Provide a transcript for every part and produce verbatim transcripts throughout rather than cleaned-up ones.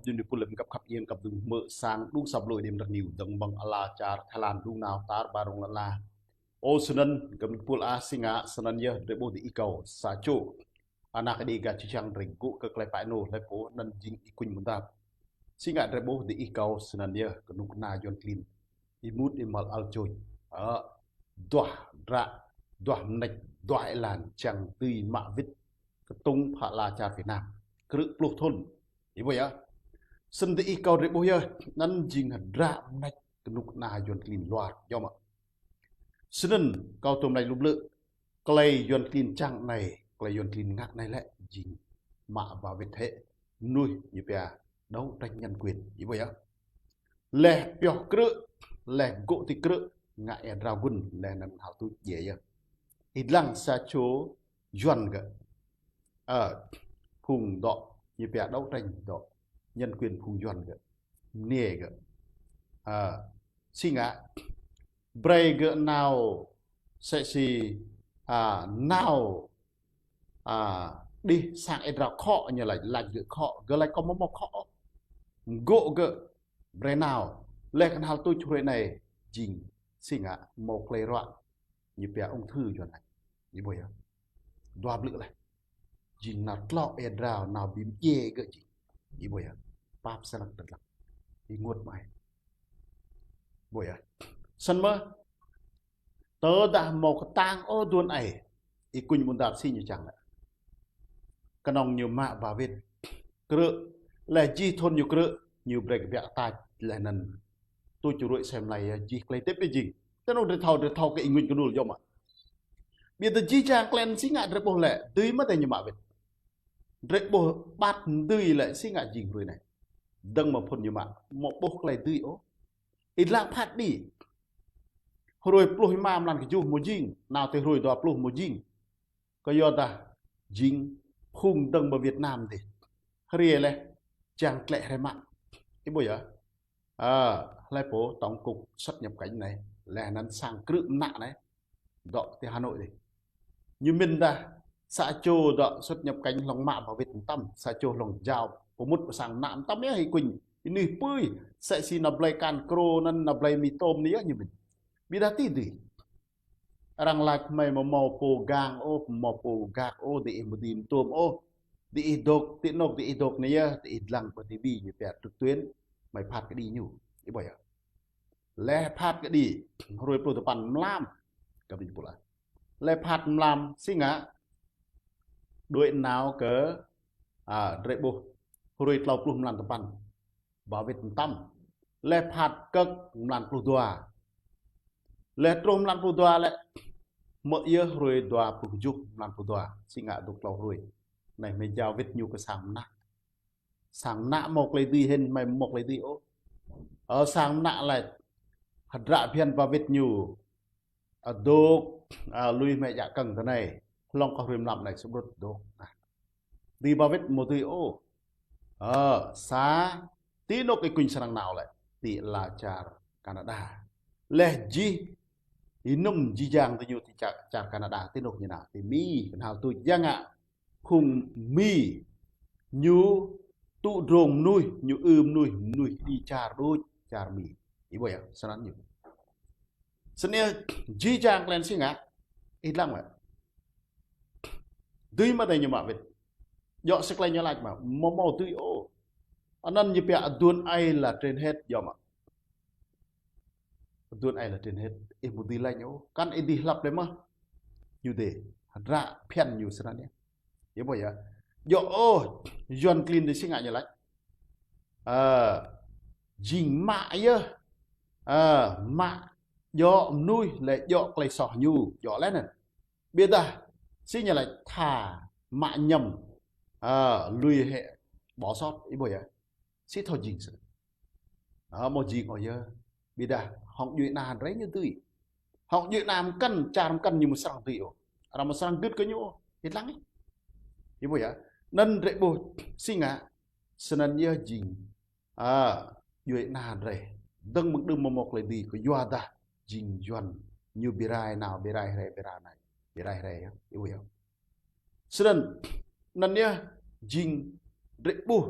dŭm ƀing pul lĕ khăp khăp ieng kăp dŭm mơ̆ sang đŭng săp lôi đêm rơniu dơ̆ng ƀơ̆ng ala čar Thái Lan đŭng nao tar ƀar rŏng lăn la. Ơ, snăn, găp ƀing pul ah, si ngă, snăn yơh, drei ƀuh dih ih kâo, sa čô. Anak đih gah čư̆ čhiăng drei gŭ kơ klei pă nô, hlei pô, anăn jing ih kuñ mơ̆ng dăp. Si ngă drei ƀuh dih ih kâo, snăn yơh, kơnuk kơna Yuăn klin. Ih mŭt ih măl ăl čôč. Ơ, duah dră, duah mnêč, duah êlan, čang tui mă wĭt, kơtŭng phă ala čar Việt Nam. Krư̆ pluh thŭn. Ih ƀuh yơh. Snăn dih ih kâo drei ƀuh yơh, anăn jing dră mnêč kơnuk kơna Yuăn klin luar. Yơh mă. Snăn kâo tŭm lĕ lu blư̆, klei Yuăn klin čang anei, klei Yuăn klin ngă anei lĕ jing mă ba wĭt hĕ mnuih ñu pia đấu tranh nhân quyền. Ih ƀuh yơh. Leh pioh krư̆, leh gŭ ti krư̆, ngă êa drao gŭn, leh anăn hao tuč djiê yơh. Ih dlăng sa čô Yuăn gơ̆. Ơ, phung dŏ, ñu pia đấu tranh dŏ nhân quyền phung Yuăn gơ̆. Mniê gơ̆. Ơ, si ngă, brei gơ̆ nao, sĕ si, a, nao, a, đih sang êa drao khŏ ñu lač, lač gơ̆ khŏ, gơ̆ lač kâo amâo mâo khŏ. Gŭ gơ̆, brei nao, leh knhal tuč hruê anei, jing, si ngă, mâo klei ruă, ñu pia ung thư Yuăn lač. Ih ƀuh yơh. Dua blư̆ leh. Jing nao tlŏ êa drao, nao bi mdjiê gơ̆ jing. Ih ƀuh yơh. Pap snăk tơdlăng. Ih ênguôt mơai. Ƀuh yơh. Snăn mơh, tơdah mâo kơtang ôh aduôn aê, ih kuñ ƀuôn dap si ñu čang lĕ. Kơnơ̆ng ñu mă ba wĭt. Krư̆, leh jih thŭn ñu krư̆, ñu brei kơ biă tač, leh anăn tuč ruĕ sem lei yơh, jih klei tĭp ih jing. Tơ anŭn drei thâo, drei thâo kơ ih ngŭñ kơnul yơh mă. Ƀiădah jih jang klei anăn si ngă drei ƀuh lĕ, dưi mơ̆ tơ ñu mă wĭt. Drei ƀuh ƀat dưi lĕ si ngă jing hruê anei. Dơ̆ng mơ̆ phŭn ñu mă, amâo ƀuh klei dưi ôh. Ih dlăng phat đĭ. Hruê pluh êma mlan kjuh amâo jing, nao tơ hruê dua pluh amâo jing. Kyuadah jing phung dơ̆ng ƀơ Việt Nam dih. Hriê leh, čang tlĕ hriê mă. Ih ƀuh yơh. Ơ, hlei pô tổng cục xuất nhập cảnh anei, leh anăn sang krư̆ mnă anei. Dŏ ti Hà Nội dih. Ñu mĭn dah, sa čô dŏ xuất nhập cảnh hlŏng mă ba wĭt mtam, sa čô hlŏng jao, pơmŭt pơ sang mnă mtam yơh ih kuñ. Ih nuih pui, sĕ si nao blei kan krô anăn nao blei mì tôm anei yơh ñu mĭn. Ƀiădah ti dưi. Arăng lač hmei amâo mâo pô gang ôh, amâo mâo pô gak ôh, diih amâo dưi mtuôm ôh. Diih dôk, ti anôk diih dôk anei yơh, diih dlăng ƀơi ti ƀi ñu pia trực tuyến, hmei phat kơđi ñu. Ih ƀuh yơh. Leh phat kơđi, hruê pluh tơpăn mlam. Găp ƀing pul ah. Leh phat mlam, si ngă, đuĕ nao kơ, a, drei ƀuh, hruê tlâo pluh mlan tơpăn. Ba wĭt mtam. Leh phat kơ̆k mlan pluh dua. Leh truh mlan pluh dua lĕ, mơ̆ yơh hruê dua pluh kjuh mlan pluh dua. Si ngă dôk tlâo hruê. Anei hmei jao wĭt ñu kơ sang mnă. Sang mnă mâo klei dưi hĭn, hmei amâo mâo klei dưi ôh. Ơ, sang mnă lač. Hdră bhiăn ba wĭt ñu. Ơ, dôk, ơ, lui hmei djă kơ̆ng tơ anei. Hlŏng kơ hruê mlam anei sơbrŭt dôk. Ơ. Dưi ba wĭt amâo dưi ôh. Ơ, sa, ti anôk ih kuñ srăng nao lĕ. Ti ala čar Canada. Leh jih, ênŭm jih jang diñu ti čar, čar Canada, ti anôk ñu nao. Ti Mi, knhal tuč ya ngă. Phung Mi, ñu tŭ drông mnuih, ñu ư mnuih, mnuih đĭ čar đôč, čar Mi. Ih ƀuh yơh, snăn ñu. Snăn yơh, jih jang klei anăn si ngă, ih dlăng mă. Dưi mă tơ ñu mă wĭt. Djŏ si klei ñu lač mă, amâo mâo dưi ôh. Anăn ñu pia aduôn aê là trên hết, djŏ mă. Aduôn aê là trên hết, ih amâo dưi lač ôh. Kăn ih dưi hlăp lĕ mơh. Ñu dê, hdră phiăn ñu snăn yơh. Ih ƀuh yơh. Djŏ ôh, Yuăn klin dih si ngă ñu lač. Ơ, jing mă yơh. Ơ, mă djŏ mnuih lĕ djŏ klei soh ñu, djŏ leh anăn. Ƀiădah, si ñu lač tha mă nhầm. Ơ, lui hĕ bỏ sót, ih ƀuh yơh. Si thâo jing snăn. Ơ, amâo jing ôh yơh. Ƀiădah, hŏng djuê ana drei ñu dưi. Hŏng djuê ana mkăn, čar mkăn ñu amâo srăng dưi ôh. Arăng amâo srăng gưt kơ ñu ôh. Ih dlăng ih. Ih ƀuh yơh. Anăn drei ƀuh si ngă. Snăn yơh jing. Ơ, djuê ana drei. Dơ̆ng mơ̆ng đưm amâo mâo klei dưi kyuadah jing Yuăn ñu bi rai nao, bi rai hriê, bi rai anei. Bi rai hriê yơh. Ih ƀuh yơh. Snăn, anăn yơh jing drei ƀuh.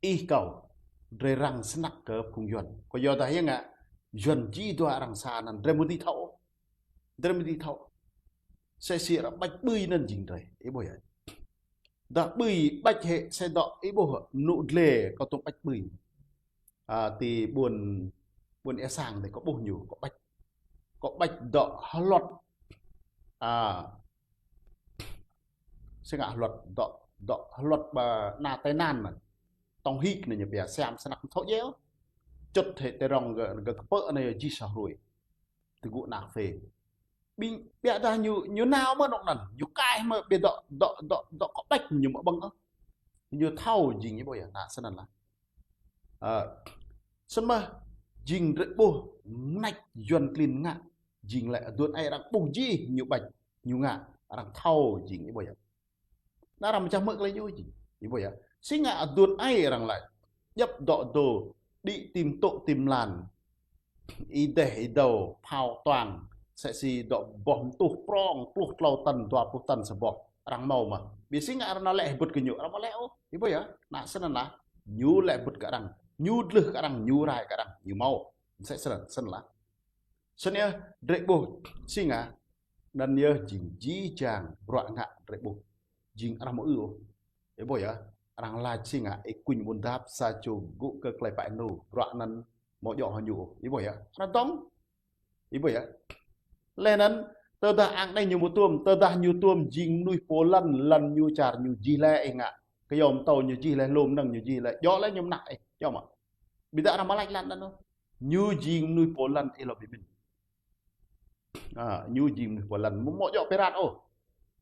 Ih kâo, drơi răng snăk kơ phung Yuan. Kơ yua dah yơh ngă, Yuan jih dua arăng sa anŭn, drơi mơ̆ dưi thâo. Drơi mơ̆ dưi thâo. Sĕ si arăng ƀač ƀơi anŭn jing drơi. Ih ƀuh yơh. Dah ƀơi ƀač hĕ sĕ dŏ, ih ƀuh, nŭ dlê kâo tŭm ƀač ƀơi. A, ti ƀuôn, ƀuôn Ea Sang dih kâo ƀuh ñu, kâo ƀač. Kâo ƀač dŏ hluăt. A, sĕ ngă hluăt dŏ, dŏ hluăt ƀơi anăp tơnăn mơ̆n. Tŏng hik anai ñu pia siam snăk thâo djeo. Čŭt hĕ tơrŏng gơ̆, gơ̆ kơpơ̆ anai jih sa hrơi. Tơgŭ anăp phê. Ƀing, biă dah ñu, ñu nao mơ̆n anŭn, ñu kaih mơ̆n biă dŏ, dŏ, dŏ, dŏ kâo ƀač ñu mă ƀơ̆ng ôh. Ñu thâo jing ih ƀuh yơh, anŭn snăn lah. Ơ, snăn mơ̆ jing drơi ƀuh mơneč Yuan klin ngă, jing lĕ aduôn ai arăng ƀuh jih ñu ƀač, ñu ngă, arăng thâo jing ih ƀuh yơh. Anŭn arăng mơčah mơ̆ klei ñu jing. Ih ƀuh yơh. Si ngă aduôn ai arăng laĭ. Djŏp dŏ dô, đĭ tim tŭ tim lan. Ih dêh ih dâo, phao tuang. Sĕ si dŏ boh mtuh prŏng, pluh klâo tăn, dua pluh tăn sa boh. Arăng hmâo mơ̆. Biă si ngă arăng nao lĕ hơbŭt kơ ñu, arăng hmâo lĕ ôh. Ih ƀuh yơh. Anŭn snăn lah. Ñu lĕ hơbŭt kơ arăng. Ñu dlưh kơ arăng, ñu rai kơ arăng. Ñu hmâo. Sĕ snăn, snăn lah. Snăn yơh, drơi ƀuh, si ngă, anŭn yơh jing jih jang bruă ngă drơi ƀuh. Jing arăng mơ̆ ư ôh. Ih ƀuh yơh, arăng laĭ si ngă, ih kuñ ƀuôn dap sa čô gŭ kơ klei pă ênô, bruă anŭn mơ̆ djŏ hăng ñu ôh. Ih ƀuh yơh, arăng dŏng. Ih ƀuh yơh. Leh anŭn, tơdah ang anai ñu mơ̆ tuôm, tơdah ñu tuôm jing mơnuih pô lăn, lăn ñu čar ñu jih leh ih ngă. Kơyom tâo ñu jih leh, lŏm năng ñu jih leh, djŏ leh ñu mơnă ih, djŏ mơ̆. Ƀiădah arăng mơ̆ laĭ lăn anŭn ôh. Ñu jing mơnuih pô lăn ih lŏ ƀu mĭn. A, ñu jing mơnuih pô lăn, mơ̆ mơ̆ djŏ pirat ôh.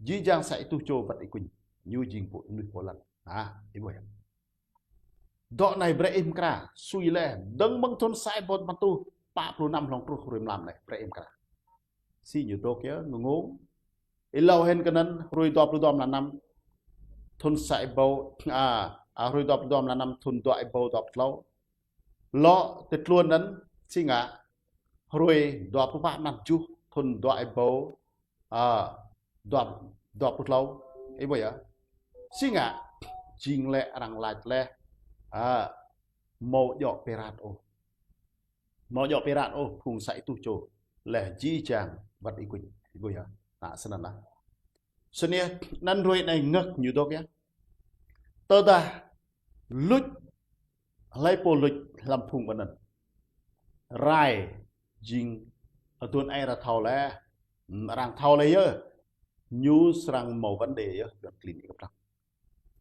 Jih jang sa êtuh čô wăt ih kuñ. Ñu jing pô, mơnuih pô lăn. A, ih ƀuh yơh. Dŏ anai brơi ih mơkra, sui leh, dơ̆ng mơ̆ng thŭn sa êbâo păn êtuh pă pluh năm hlŏng truh hrơi mlam anai, brơi ih mơkra. Si ñu dôk yơh, ngơngông. Ih lâo hĭn kơ anŭn, hrơi dua pluh dua mlan năm, thŭn sa êbâo, a, a, hrơi dua pluh dua mlan năm, thŭn dua êbâo dua pluh klâo. Lŏ tơtluôn anŭn, si ngă, hrơi dua pluh pă mlan tơjuh, thŭn dua êbâo, a, dua, dua pluh klâo. Ih ƀuh yơh. Si ngă, jing lĕ arăng laĭ leh, a, mơ̆ djŏ pirat ôh. Mơ̆ djŏ pirat ôh, phung sa êtuh čô. Leh jih jang wăt ih kuñ. Ih ƀuh yơh. Anŭn snăn lah. Snăn yơh, anŭn hrơi anai ngă ñu dôk yơh. Tơdah luč, hlơi pô luč hlăm phung ƀơi anŭn. Rai jing aduôn ai arăng thâo leh. Hm, arăng thâo leh yơh. Ñu srăng mâo vấn đề yơh, Yuan klin ih kơplah.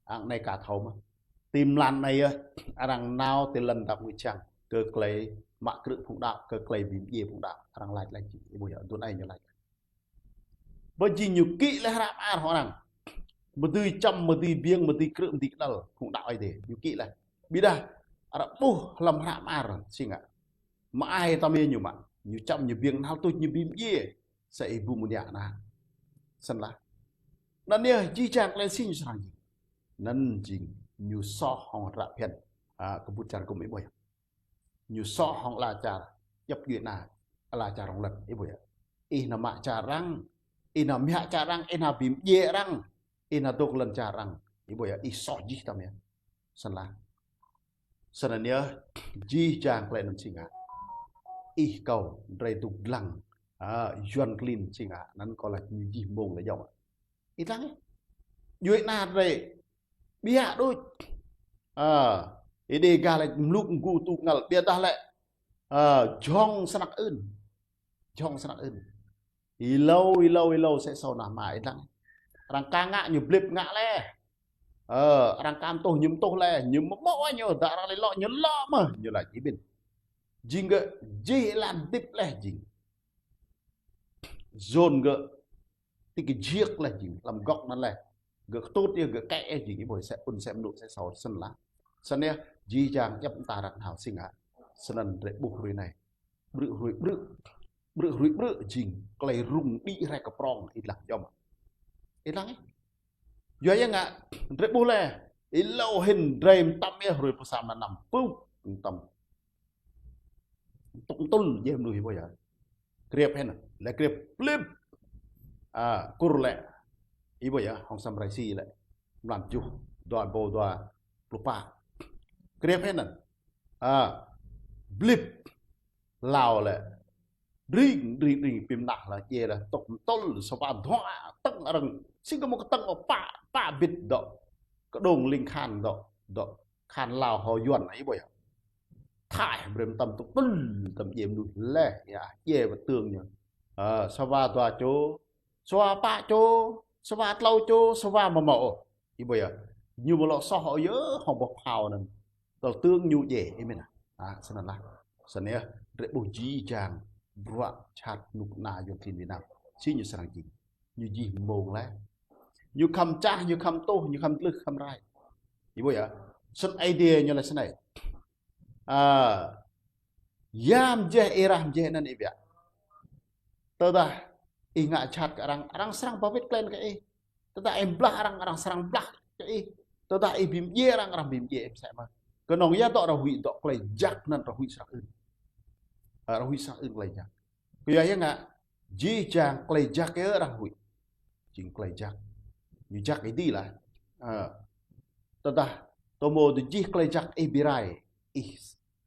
Ang anai ka thâo mơ̆. Tim lan anai yơh, arăng nao ti lăn dap ngui čang kơ klei mă krư̆ phung đăo, kơ klei bi mdjiê phung đăo. Arăng laĭ laĭ jing, ih ƀuh yơh, aduôn ai ñu laĭ. Ƀơi jing ñu kĭ leh hră mơar hŏng arăng. Mơ̆ dưi čăm, mơ̆ dưi biêng, mơ̆ dưi krư̆, mơ̆ dưi kơdăl, phung đăo Ơi Adai. Ñu kĭ leh. Ƀiădah, arăng ƀuh hlăm hră mơar, si ngă. Mơai tơm yơh ñu mă. Ñu čăm, ñu biêng, nao tuč, ñu bi mdjiê. Sa ih ƀu mơ̆ ñă anŭn. Snăn lah. Anŭn yơh, jih jang klei si ñu srăng jing. Anŭn jing, ñu soh hŏng hră phiăn. A, kơ ƀuh čar gŭm ih ƀuh yơh. Ñu soh hŏng ala čar, djŏp djuai ană, ala čar rŏng lŏn, ih ƀuh yơh. Ih nao mă čar arăng, ih nao mă čar arăng, ih nao bi mdjiê arăng, ih nao dôk lŏn čar arăng, ih ƀuh yơh, ih soh jih tơm yơh. Snăn lah. Snăn yơh, jih jang klei anŭn si ngă. Ih kâo, drơi dôk dlăng, a, Yuan klin si ngă, anŭn kâo laĭ ñu jih mơ̆ng leh djŏ. Ih dlăng ih. Djuai ană drơi. Biă đôč. A, ih đe gah lĕ mluk mgu tŭ ngăl, ƀiădah lĕ, a, jhŏng snăk ưn. Jhŏng snăk ưn. Ih lâo, ih lâo, ih lâo, sĕ sâo nah mă ih dlăng. Arăng ka ngă ñu blip ngă leh. Ơ, arăng ka mtuh ñu mtuh leh, ñu mơ̆ mơ̆ ñu, dah arăng lĕ lŏ ñu lŏ mơ̆, ñu laĭ ih ƀĭn. Jing gơ̆ jih lăn hơdip leh jing. Zôn gơ̆ ti kơjiêk leh jing, hlăm gŏk anŭn leh. Gơ̆ kơtŭt yơh, gơ̆ kĕ yơh jing, ih ƀuh sĕ pŭn sĕ mluk sĕ sâo, snăn lah. Snăn yơh, jih jang djŏp mơta arăng nao si ngă. Snăn drơi ƀuh hrơi anai. Brư̆ hrơi brư̆. Brư̆ hrơi brư̆ jing, klei rŭng đĭ hrĕ kơ prŏng, ih dlăng djŏ mơ̆. Ih dlăng ih. Yua yơh ngă, drơi ƀuh leh. Ih lâo hĭn drơi mơtam yơh hrơi pluh sa mlan năm. Pŭk, mơtam. Tŭk tŭl, jeh mơnuih ih ƀuh yơh. Kriăp hĭn, leh kriăp plip. A, Kur lĕ. Ih ƀuh yơh, hŏng Sam Raisi lĕ. Mlan tơjuh, dua êbâo dua pluh pă. Kriăp hĭ anŭn. A, blip. Lao lĕ. Ring, ring, ring, pim nah lĕ, djai lĕ, tŏk mtŭl, sơva dua, tơ̆ng arăng. Sĭt kơ mơ̆ kơtơ̆ng pă, pă bit dŏ. Kơđông ling khan dŏ, dŏ. Khan Lao hŏ Yuan, ih ƀuh yơh. Thai, brem tăm tŭk tŭl, tăm djai mnuih lĕ, yơh, djai pơtơ̆ng ñu. Ơ, sơva dua čô, sơva pă čô, sơva tlâo čô, sơva mơ̆ mơ̆ ôh. Ih ƀuh yơh. Ñu mơ̆ lŏ soh ôh yơh, hŏng boh phao anŭn. Tơl tơ̆ng ñu djai, ih mĭn ah. A, snăn lah. Snăn yơh, drei ƀuh jih jang, bruă jhat kơnuk kơna Yuan klin Việt Nam. Sĭt ñu srăng jing. Ñu jih mông lĕ. Ñu khăm čah, ñu khăm tuh, ñu khăm tlưh, khăm rai. Ih ƀuh yơh. Snăn Aê Diê ñu laĭ snei. A, ya mjeh ih rah mjeh anăn ih biă. Tơdah ih ngă jhat kơ arăng, arăng srăng ba wĭt klĕn kơ ih. Tơdah ih blah arăng, arăng srăng blah kơ ih. Tơdah ih bi mdjiê arăng, arăng bi mdjiê ih msĕ mơh. Kơnơ̆ng ya dŏ arăng huĭ dŏ klei jăk anăn arăng huĭ srăng ưn. Ơ, arăng huĭ srăng ưn klei jăk. Kyua ya ngă jih jang klei jăk yơh arăng huĭ. Jing klei jăk. Ñu jăk ih dih lah. Ơ. Tơdah tơmô dih jih klei jăk ih bi rai. Ih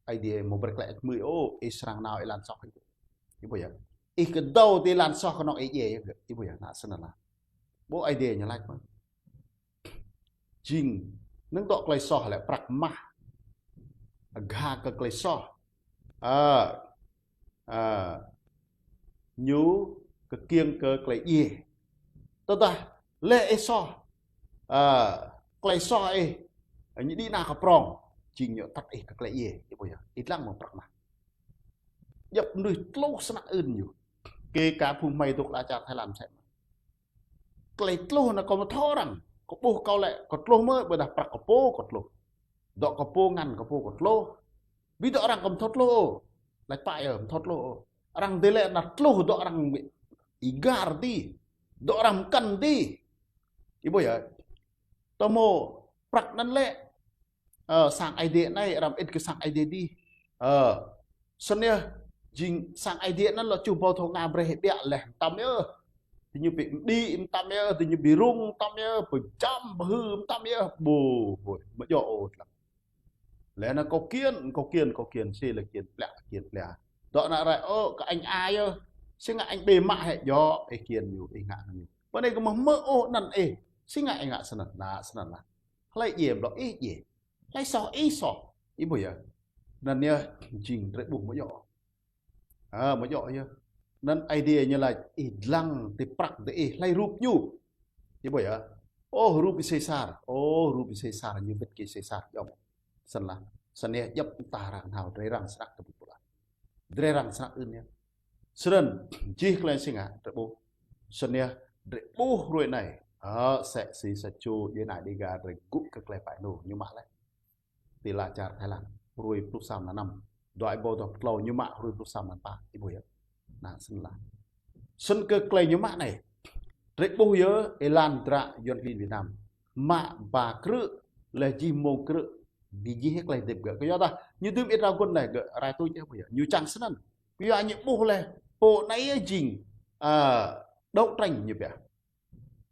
Aê Diê mơ̆ brei klei ăt mơi ôh, ih srăng nao ih lăn soh. Ih ƀuh yơh. Ih kơdâo ti lăn soh kơnơ̆ng ih djai yơh. Ih ƀuh yơh, anăn snăn lah. Ƀuh Aê Diê ñu laĭ mơ̆n. Jing, năng dŏ klei soh lĕ prăk mah. Agha kơ klei soh. A, a, ñu kơkiêng kơ klei djiê. Tơdah lĕ ih soh, a, klei soh ih, ñu đĭ nao kơ prŏng, jing ñu atăt ih kơ klei djiê, ih ƀuh yơh, ih dlăng mơ̆ prăk mah. Djŏp mnuih tluh snăk ưn ñu. Kơ ka phung hmei dŏ ala čar Thái Lan msĕ. Klei tluh anăn kâo mơ̆ thâo arăng. Kâo ƀuh kâo lĕ, kâo tluh mơ̆, ƀiădah prăk kâo pô kâo tluh. Dŏ kâo pô ngăn kâo pô kâo tluh. Bi dŏ arăng kâo mơ̆ thâo tluh ôh. Lač pă yơh mơ̆ thâo tluh ôh. Arăng dih lĕ anăn tluh dŏ arăng bi igar dih. Dŏ arăng mkăn dih. Ih ƀuh yơh. Tơmô prăk anăn lĕ. Ơ, sang Aê Diê anei, arăng ĭt kơ sang Aê Diê dih. Ơ, snăn yơh, jing sang Aê Diê anăn lŏ čuh ƀâo thâo ngă brei hĕ biă leh mtam yơh. Diñu bi mđĭ mtam yơh, diñu bi rŭng mtam yơh, pơjăm pơhư̆ mtam yơh. Ƀuh, ƀuh, mơ̆ djŏ ôh tlang. Leh anăn kâo kian, kâo kian, kâo kian, si lĕ kian pliă, kian pliă. Dŏ anăn rai, ơ, kơ anh A yơh, si ngă anh B mă hĕ djŏ, ih kian ñu, ih ngă ñu. Pơ anei kơ mơ̆ mơ̆ ôh anăn ih, si ngă ih ngă snăn, anăn snăn lah. Hlei djiê blŏ ih djiê. Hlei soh ih soh. Ih ƀuh yơh. Anăn yơh jing drei ƀuh mơ̆ djŏ. A, mơ̆ djŏ yơh. Anăn Aê Diê ñu lač ih dlăng ti prăk dih ih hlei rup ñu. Ih ƀuh yơh. Ôh, rup Sêsar. Ôh, rup Sêsar ñu wĭt kơ Sêsar. Djŏ mơ̆. Snăn lah. Snăn yơh djŏp mta arăng nao drei răng snăk kơ ƀing pula. Drei răng snăk ưn yơh. Snăn jih klei si ngă drei ƀuh. Snăn yơh drei ƀuh hruê anei. Ơ, msĕ si sa čô djuê ana Dega drei gŭ kơ klei pă ñu ñu mă leh. Ti ala čar Thái Lan, hruê pluh sa mlan năm. Dua êbâo dua pluh tlâo ñu mă hruê pluh sa mlan pă, ih ƀuh yơh. Anăn snăn lah. Snăn kơ klei ñu mă anei. Drei ƀuh yơh, êlan dră Yuan klin Việt Nam. Mă ba krư̆, leh jih mông krư̆, bi jih klei dĭp gơ̆. Kyuadah ñu dưm ih rao gŭn leh gơ̆, rai tuč ih ƀuh yơh. Ñu čang snăn. Kyua ñu ƀuh leh, pô anei yơh jing, a, đấu tranh ñu pia.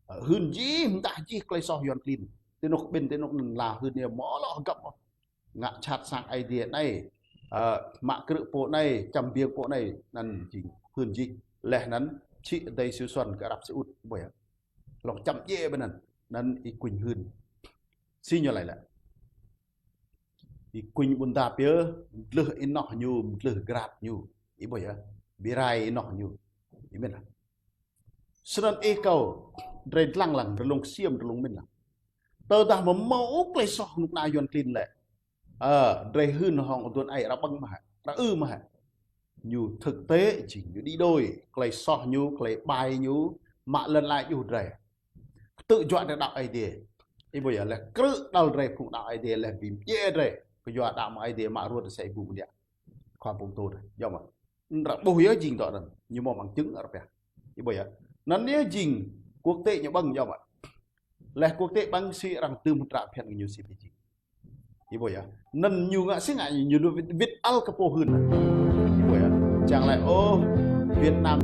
Ơ, hưn jih, mdah jih klei soh Yuan klin. Ti anôk ƀĭn, ti anôk anăn lah hưn yơh mơ̆ lŏ hơgăp ôh. Ngă jhat sang Aê Diê anei. Ơ, mă krư̆ pô anei, čăm biêng pô anei. Anăn jing, hưn jih. Leh anăn, čhĭ adei Siu Suan kơ Arab Saudi, ƀuh yơh. Lŏ čăm djai ƀơi anăn. Anăn Y Quynh hưn. Si ñu laĭ lĕ. Y Quynh ƀuôn Dap yơh, mdlưh ênoh ñu, mdlưh grăp ñu. Ih ƀuh yơh. Bi rai ênoh ñu. Ih mĭn lah. Snăn ih kâo, drei dlăng lăng, drei lông ksiêm, drei lông mĭn lăng. Tơdah mơ̆ mâo klei soh kơnuk kơna Yuan klin lĕ. Ơ, drei hưn hŏng aduôn aê arăng ƀơ̆ng mơh hă, arăng ư mơh hă. Ñu thực tế jing ñu đĭ đôi, klei soh ñu, klei ƀai ñu, mă lăn ala juh drei. Kơtư̆ juă drei đăo Aê Diê. Ih ƀuh yơh, leh krư̆ đăl drei phung đăo Aê Diê, leh bi mdjiê drei. Kơ yua đăo mơ̆ng Aê Diê mă ruă drei sa êbu mơ̆ng đia. Khua pơtô drei. Djŏ mơ̆. Arăng ƀuh yơh jing dŏ anăn. Ñu mâo mơ̆ng čưng arăng pia. Ih ƀuh yơh. Anăn yơh jing quốc tế ñu ƀơ̆ng djŏ mơ̆. Leh quốc tế ƀơ̆ng si arăng dưm hơdră phiăn ñu si pơjing. Ih ƀuh yơh. Anăn ñu ngă si ngă ñu wĭt, wĭt ăl kơ pô hưn. Ih ƀuh yơh. Čang laĭ, ôh, Việt Nam